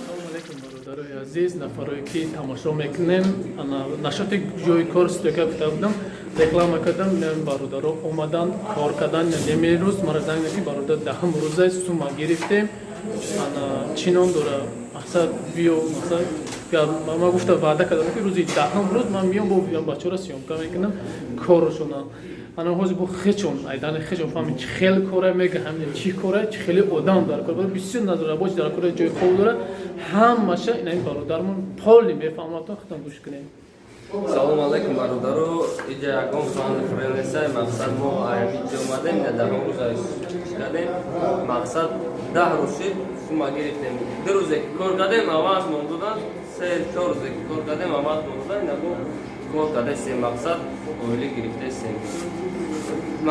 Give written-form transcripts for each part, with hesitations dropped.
Салому алейкум, бародарои азиз, нафарое ки тамошо мекунем. Ана нашоти ҷои кор стройка гуфта будам, реклама кардам. Бародаро омадан, кор кардан. Немерӯз мара занг ки бародар, 10-ум рӯза сума гирифтем. Ана чӣ ном дора, мақсад биё, мақсад ман гуфта, ваъда кардам, ки рӯзи 10-ум рӯз ман миём, бо бачаҳоро съёмка мекунам коршона. Ана ҳозир бо хечон айдани хечон фаҳмед, чӣ хел кора мега, ҳамин чӣ кора, чӣ хели одам дар кор, бисёр назарабоч дар кора, ҷои хоб дора, ҳамаша ина ин бародармон полный мефаҳмад, худтон гӯш кунем. Салому алайкум, бародаро. Иҷа ягон фан френесай. Мақсад, мо ҳамиҷа омадем, ина 10 рӯз кардем. Мақсад, 10 рӯз шид, сума гирифтем. 2 рӯзе ки кор кардем, аванс мон додан, се чор рӯзе ки кор кардем, аванс мон додан. Ина бо кор кардесем, мақсад, оилӣ гирифтесем.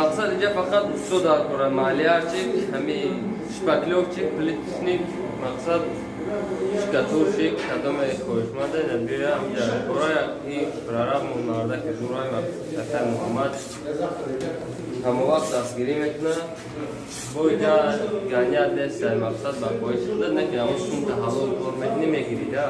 Мақсад, иҷа фақат усто дар кора: малярчик, ҳами шпаклёвчик, плиточник, мақсад, штукатурщик. Кадоме хоҳишманда, биёя ҳамҷа кора. И прорабмон мардаки зурай, акай Муҳаммад, ҳама вақт дастгирӣ мекунад. Бо иҷа ганият нестай, мақсад, ба хоҳиши худат не ки ҳамон сумта ҳалол кор мекунӣ, мегирӣ да.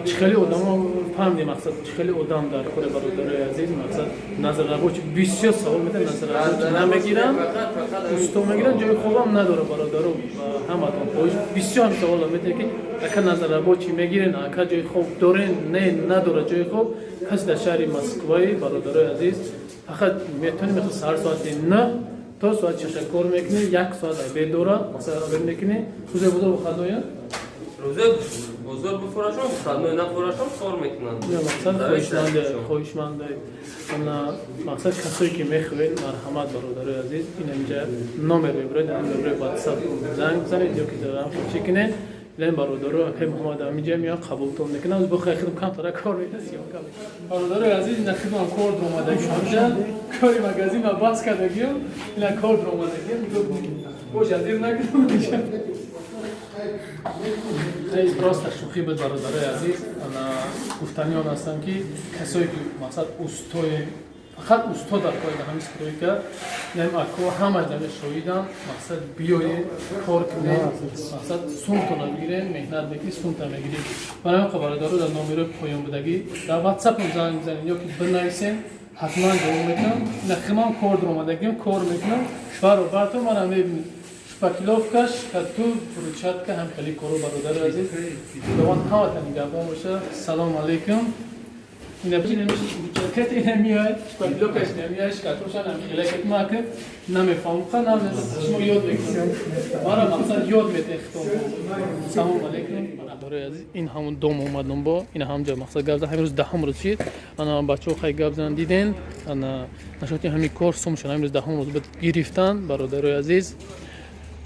Чӣ хеле одамо фаҳмидем, мақсад, чӣ хеле одам дар кори, бародарои азиз. Мақсад, назаррабоч бисёр савол медиҳанд, назаррабоч намегиранд, усто мегиранд, ҷои хобам надора. Бародаро, ҳаматон хоҳиш, бисёр ҳам савол медиҳанд, ки ака, назаррабочӣ мегирен, ака, ҷои хоб дорен? Не, надора ҷои хоб. Каси дар шаҳри Москваи, бародарои азиз, фақат метавонем саҳар соати 9 то соати 6 кор мекунем, як соат обед дора, масалан, обед мекунем. Рӯзои бозор выходной. Рӯзои бозор бифурашон, выходной нафурашон, кор мекунанд. Мақсад, хоҳишманде, мақсад, касое ки мехоҳед, марҳамат, бародарои азиз, ин инҷа номер мебуред, номерҳои Ватсап занг бизанед ё ки чӣ кунед. Лен бародаро, акай Муҳаммад амиҷа меян, қабултон мекунам. Бо хай хидм камтара кор мекунам, съёмка мекунам. Бародарои азиз, ина хидмам кор дуромадагим, ҳамҷа кори магазин ма бас кардагим, ина кор дуромадагим, боша дир накунам. Просто шӯхӣ буд, бародарои азиз. Ана гуфтани он ҳастам, ки касое ки, мақсад, устое, фақат усто дар кори дар ҳамин стройка, нем ако ҳамаш даме шоҳидам. Мақсад, биёед, кор кунед, мақсад, сумтона бигирем, меҳнат мекунӣ, сумта мегирӣ. Барои ҳам бародаро, дар номерои поён будагӣ дар Ватсапам занг бизанед ё ки бинависем, ҳатман ҷавоб мекунам. Нахимам кор дуромадагим, кор мекунам, баробартон мана мебинед: шпаклёвка, штукатур, брусчатка, ҳам хеле коро. Бародари азиз, худованд ҳамата нигаҳбон боша. Салому алейкум. Ина брусчатка ина миёяд, шпаклёвка ш намеояд, штукатур ша намехеле. Ма ки намефаҳмам, ха, шумо ёд мекунам, мара, мақсад, ёд метен хитом. Салому алейкум, бародари азиз. Ин ҳамун дом омадам, бо ина ҳамҷа, мақсад, гап зан. Ҳамин рӯз 10-ум рӯз шид. Ана бачаҳо хай гап зан, диден. Ана нашоти ҳамин кор сум шуд, ҳамин рӯз 10-ум рӯз буд, гирифтан. Бародарои азиз,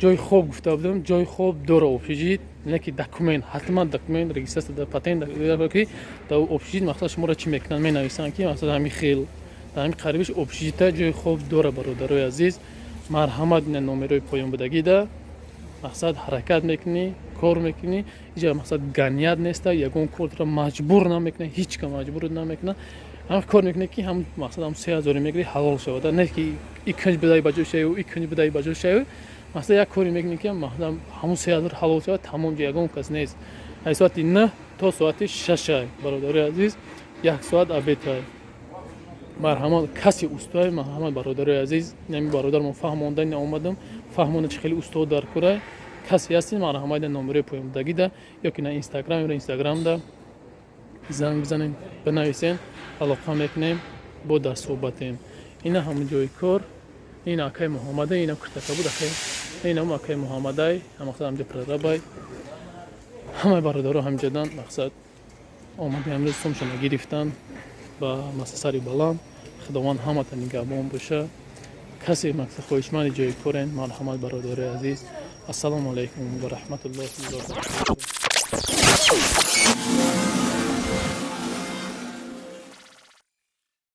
ҷои хоб гуфта будам, ҷои хоб дора общежит, не ки документ, ҳатман документ, регистрация, патент, ки дар общежит, мақсад, шуморо чӣ мекунанд, менависанд, ки, мақсад, ҳамин хел дар ҳамин қарибиш общежит а ҷои хоб дора. Бародарои азиз, марҳамат, ина номерои поёнбудагида. Мақсад, ҳаракат мекунӣ, кор мекунӣ. Иҷа, мақсад, ганият неста, ягон корро маҷбур намекунад, ҳеҷ ка маҷбур намекунад. Ҳам кор мекунӣ, ки ҳам, мақсад, ҳам 3000 мегирӣ, ҳалол шавад, не ки икканҷ бидай ба ҷой шавӣ, икканҷ бидай ба ҷой шавӣ. Мақсад, як коре мекунӣ, ки ҳамун 3000 ҳалол шавад, тамом. Ҷо ягон кас нест. Аз соати 9 то соати 6, бародарои азиз, як соат обед ай. Марҳамат, каси устои, марҳамат, бародарои азиз. Ами бародармон фаҳмонда омадам, фаҳмонда, чи хеле устод дар кора. Касе ҳастед, марҳамат, номерои поёнбудагида ё ки на Инстаграм ё Инстаграмда занг бизанем, бинависем, алоқа мекунем, бо дар суҳбатем. Ина ҳамун ҷои кор, ин акаи Муҳаммада, ина куртака буд акаи, инам акаи Муҳаммадай, мақсад, ҳамҷа прорабай. Ҳамаи бародаро ҳамҷадан. Мақсад, омади ҳамрӯз сумшона гирифтан ба сари баланд. Худованд ҳамата нигаҳбон боша. Касе, мақсад, хоҳишманди ҷои корен, марҳамат, бародари азиз. Ассалому алайкум ва раҳматуллоҳи ва баракатуҳ.